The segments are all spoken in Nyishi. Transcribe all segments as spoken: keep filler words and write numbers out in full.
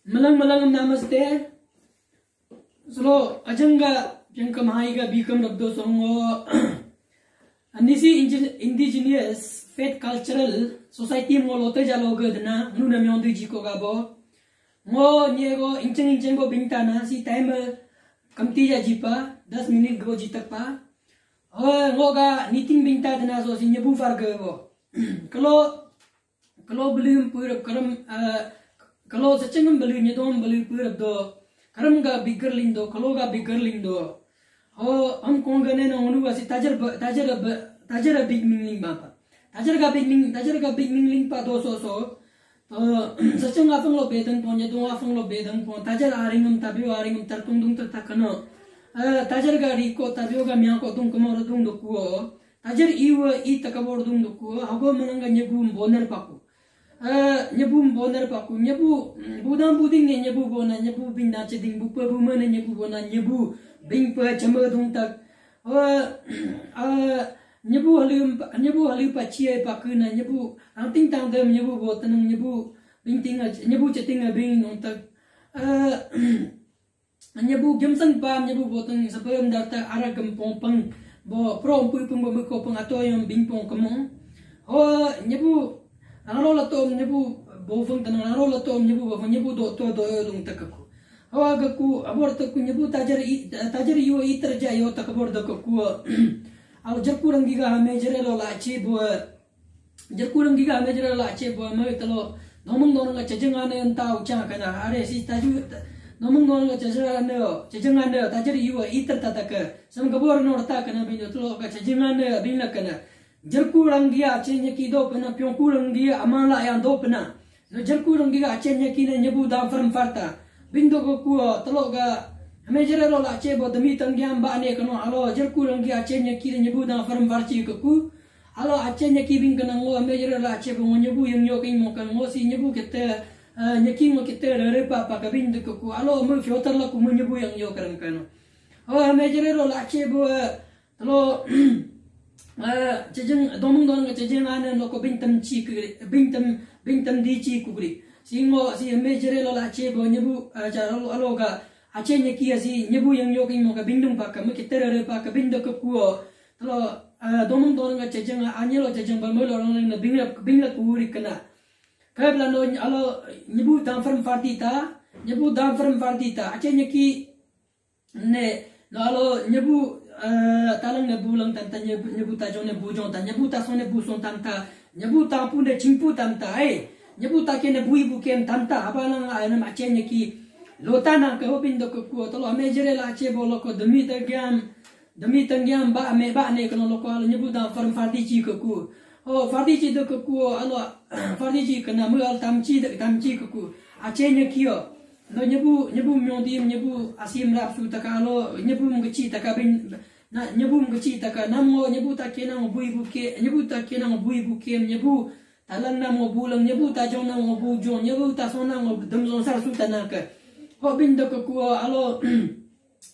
Malang malang namaste. Solo ajang ga jangkam hai ga bikam rabdo songo. Anisi Indi- Indigenous Faith Cultural Society ngo lote jalo ga dana nu na myong dui jiko ga bo. Ngo nye go incheng incheng go bingta na si time kamti ja jipa das minute go jitak pa. Oh, ngo ga niting bingta dana so si nyebu far ga go. Kalo kalo beli pur karam, eh, kalo sechengam beli nyedom beli pur do. Karam ga bigar lindo, kalo ga bigar lindo. Oh, am kong ga ne no ngunu ga si tajar ba- tajar ba- tajar big ming ling ba pa. Tajar ga big ming tajar ga big ming ling pa do so so. To sachang afang lo bedang pon, nyedong afang lo bedang pon, tajar aringam tabio aringam tartung dung tak takano. Eh, tajar ga riko tabio ga miang ko dung kamo dung do kuo. Tajar iwa i takabor dung do kuo. Hago manang ga nyebu boner paku. Eh, nyebu boner paku. Nyebu budang buding ne nyebu bona, nyebu bing na cheding bupa buma ne nyebu bona, nyebu bing pa chama dung tak. Oh, eh, nyebu halu nyebu halu pa chia pa kuna nyebu angting tang dem nyebu botanang nyebu bing ting nyebu cheting bing nong tak. Eh, nyebu gemsang pa nyebu botan sebelum darta ara gempong peng bo pro pui peng bo meko peng ato yang bing pong kemong. Oh, nyebu raro lato nyebu bofeng tanang raro lato nyebu bofeng nyebu do to do dung tak aku. Hawa gaku abor taku nyebu tajar i tajar yo i terja yo takabor da kaku. Au jarku ranggi ga hame jere lo la che bo. Jarku ranggi ga hame jere la che bo me talo. Nomang don ga chajang ane anta ucha kana are si taju. Nomang don ga chajang ane chajang ane tajar yo i ter tataka. Sam gabor no ta kana bin talo ga chajang ane bin la kana. Jarku ranggi a che nyaki do pana pyongku ranggi a amala yang do pana. No jarku ranggi ga achen nyaki ne nyebu dang farm farta. Bing do ko ku talo ga hame jere lo la che bo demi tanggiam ba ne kano alo jarku ranggi achen nyaki ne nyebu dang farm farchi ko ku. Alo achen nyaki bing kana ngo hame jere la che bo ngo nyebu yang yo king mo kan ngo si nyebu kete, eh, nyaki ngo kete re re pa pa ka bing do ko ku alo mo filter la ku mo nyebu yang yo karam kano. Alo hame jere lo la che bo, eh, Talo, eh, chajang domang donang chajang ane no ko bingtam chi kugri bingtam bingtam di chi kugri singo si hame jere lo la che bo nyebu, eh, cha alo alo ga ache nyaki asi nyebu yang yo king mo ka bingdung pa ka me kitere re pa ka bingdo ka kuo. Talo, eh, domang donang chajang anye lo chajang ba mo lo rang na bingla bingla kuri kana. Ka bla no alo nyebu dam farm party ta nyebu dam farm party ta ache nyaki Ne, no alo nyebu, eh, talang ne bulang tanta nyebu, nyebu tajong ne bujong ta nyebu tasong ne busong tanta nyebu tapu ne chingpu tanta eh nyebu take ne bui bukem tanta apa lang ai nam ache nyaki lota na ke hopin do ke kuo talo ame jere la ache bolo ko demi tegiam demi tegiam ba ame ba ne kono loko alo nyebu da farm party chi ke ku. Oh, party chi do ke kuo alo party chi kena me al tamchi de tamchi ke ku ache nyaki yo. No nyebu nyebu myong dim nyebu asim rap su taka alo nyebu mengeci taka bin na nyebu mengeci taka nam ngo nyebu take nang bui buke nyebu take nang bui buke nyebu talang nam ngo bulang nyebu tajong nang ngo bujong nyebu tasong nang ngo demzong sar su tanaka. Ho bin do ke kuo alo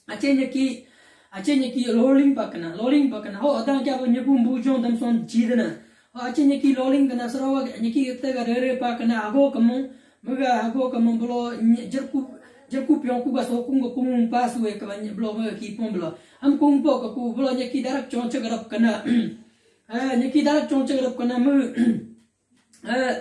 ache nyaki ache nyaki loling pakana loling pakana ho adang kya bo nyebu bujong demsong jidana. Ho ache nyaki loling kana sarawa nyaki tega rere pakana ago kamung. Mega ago kamung bolo jerku jerku pyong kuga sokung go kumung pasue kaba bolo mega kipong bolo am kung po kaku bolo nyaki darak chong chegarap kana. Eh, nyaki darak chong chegarap kana me eh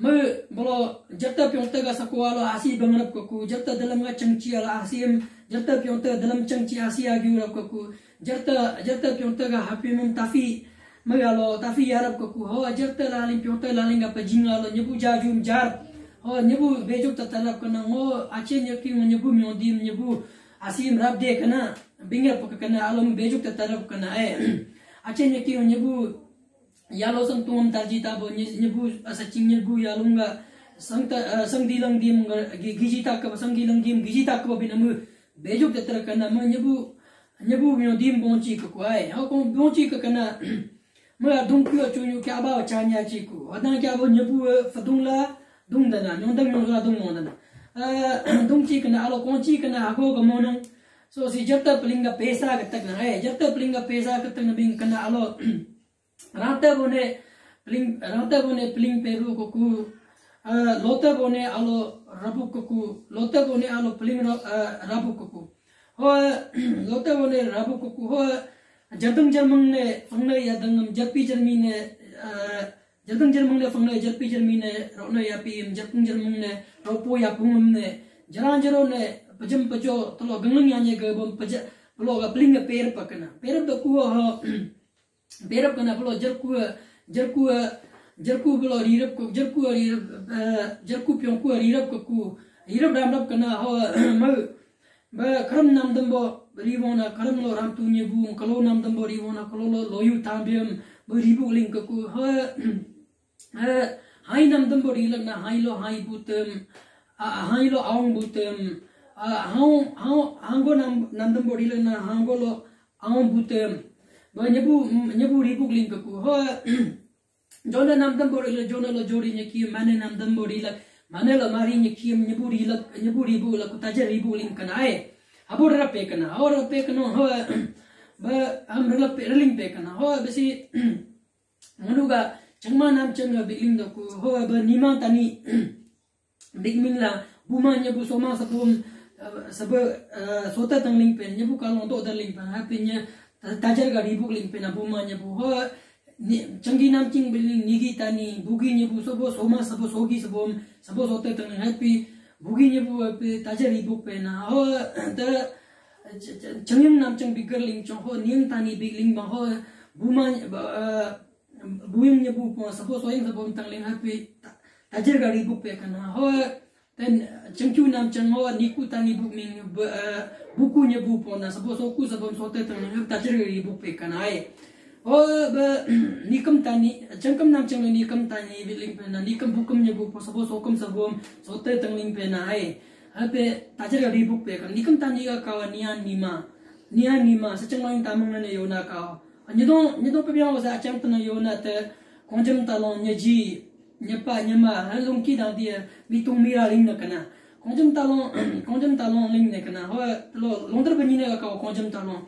me bolo jerta pyong tega sakua lo asi bangarap kaku jerta dalam ga chengchi ala asim jerta pyong tega dalam chengchi asi agi urap kaku. Jerta jerta pyong tega hapi mum tafi. Mega lo tafi yarap kaku ho ajar te laling pyong te laling apa jing alo nyebu jajum jar. Ho nyebu bejuk tatarap kana ngo ache nyaki ngo nyebu myodim nyebu asim rap de kana bingap kana alom bejuk tatarap kana eh. Ache nyaki ngo nyebu yalo sang tumam tarji tabo nyebu asaching nyebu yalunga sang ta sang dilang dim giji tak sang dilang dim giji tak binamu bejuk tatarap kana mo nyebu Nyebu myo dim bongchi ke kuai. Hau kong bongchi ke kena. Mula dungkio chunyu ke aba chanya chiku. Adang ke abo nyebu fadung la dung dana. Nyondang nyondang la dung mong dana. Dungchi kena alo kongchi kena ago ke monang. So si jerta peling ke pesa ke tak na. Eh, jerta peling ke pesa ke tak na bing kena alo. Rangta bone peling rangta bone peling peru kuku. Ah, lote bone alo rabu kuku, lote bone alo peling ro-, ah, rabu kuku. Ho, lote bone rabu kuku, ho, jadung jamang ne, fangne yadangam, japi jarmi ne, ah, jadung jamang ne, fangne japi jarmi ne, rokne yapi im, japung jamang ne, ropo yapung am ne, jaran jaro ne, pejam pejo, telo ganglang yanye ge bom peja, pelo ga peling ge per pakana. Per da kuwa ho, Berap kana pelo jerku, jerku, jerku pelo rirap ko, jerku rirap, eh, jerku piongku rirap ko ku, rirap ramrap kana ho, mau, ba karam namdambo ribona, karam lo ramtu nyebu, kalo namdambo ribona, kalo lo loyu tambiam, ba ribu ling ko ku, ho, eh, hai namdambo rilak na, hai lo hai butem, ah, hai lo aung butem, ah, hang, hang, hango nam, namdambo rilak na, hango lo, Aung butem. Ba nyebu, nyebu ribuk ling kaku. Ho, jona namdam bori le, jona lo jori nyeki, mane namdam bori la, mane lo mari nyeki, nyebu ri la, nyebu ribu la, ku taja ribu ling kana ai. Abo rape kana, ho rape kana, ho, ba, am rela pe, reling pe kana, ho, besi, manu ga, changma nam chang ga bikling doku, ho, ba, nima tani, Bikming la, buma nyebu soma sabum, eh, sebe, eh, sota tang ling pen, nyebu kalong to da ling pen, happy nye, ta-, tajar ga ribuk ling pen, buma nyebu ho, ni, changgi nam ching biling, nigi tani, bugi nyebu sobo, soma sabo, sogi sabum, sabo sota tang ling, happy, bugi nyebu, happy, tajar ribuk pen, ho, ta, ch-, ch-, changyang nam chang bigar ling chong ho, ning tani bik ling ba ho, buma, eh, Buyung nyebu po, sabo soyang sabo tangling happy, ta-, tajir gari buk pe kana. Ho, ten, chengchu nam cheng ho, niku tani buk ming, bu-, eh, buku nyebu po na, sabo soku sabo sote tangling, tajir gari buk pe kana ai. Ho, ba, nikam tani, chengkam nam cheng nikam tani, biling pe na, nikam bukum nyebu po, sabo sokum sabo sote tangling pe na ai. Hape, tajir gari buk pe kana, nikam tani ga kawa nian nima, nian nima, secheng loing tamang na ne yona kawa. Nyidong, nyidong pebiang wasa achang tena yona te, kongjam talong nyaji, nyapa, nyama, ha, lungki dang dia, mitung mira ling na kana. Kongjam talong, kongjam talong ling na kana. Ho, lo, longder banyi na ka kongjam talong.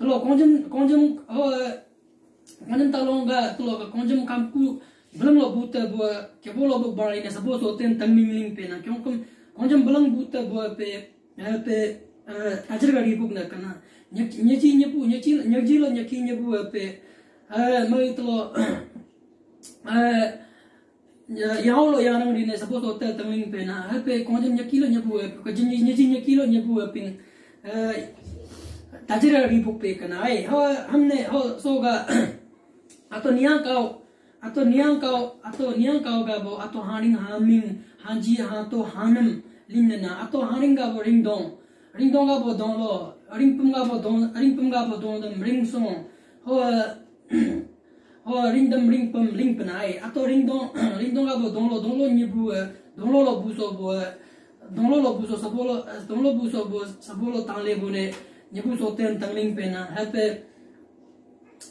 Lo, kongjam, kongjam, ho, kongjam talong ga, lo, ka kongjam kamku, belum lo buta bua, kebo lo bu bari na, sabo soten tangming ling pe na. Kyong kum, kongjam belum buta bua pe, Eh, pe, eh, tajir gari buk na kana. Nyak-, nyaji nyapu, nyaji, nyaji lo nyaki nyapu, eh, pe, eh, mai telo, eh, ya, yau lo yarang di ne, sabo sote tangling pe na. Eh, pe, kongjam nyaki lo nyapu, eh, kajin nyaji nyaki lo nyapu, eh, ping, eh, tajir gari buk pe kana. Ai, ho, hamne, ho, soga, ato niang kau, Ato niang kau, ato niang kau gabo, ato haring haming, hanji hato hanam, ling nana, ato haring gabo ring dong, ring dong gabo dong lo, ring pum gabo dong, ring pum gabo dong dem, ring song, ho, ho, ring dem, ring pum, ling penai, ato ring dong, ring dong gabo dong lo, dong lo nyibu, eh, dong lo lo buso bo, eh, dong lo lo buso sabo lo, eh, dong lo buso bo, sabo lo tang le bo ne, nyibu so ten tang ling pena, hape,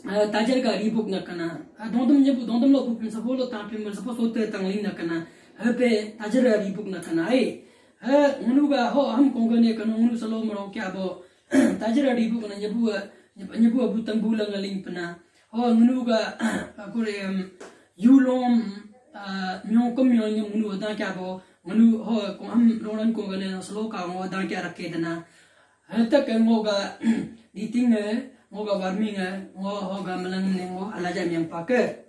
Eh, tajar ga ribuk na kana. Ah, dongdom nyebu, dongdom lo bupin sabo lo tampin man sabo sote tangling na kana. Hape tajar ga ribuk na kana. Ai. Ha, ngunu ga ho ham kongga ne kana ngunu salo maro kya bo. Tajar ga ribuk na nyebu, nyebu, nyebu abu tangbu la ngaling pena. Ho ngunu ga, aku re, em, yulom, ah, myongkom myong ngunu dang kya bo. Ngunu ho ko ham roran kongga ne salo ka ngo dang kya rake dana. Hata ke ngo ga diting eh, ngo ga warming eh, ngo ho ga malang ne ngo alaja miang pake.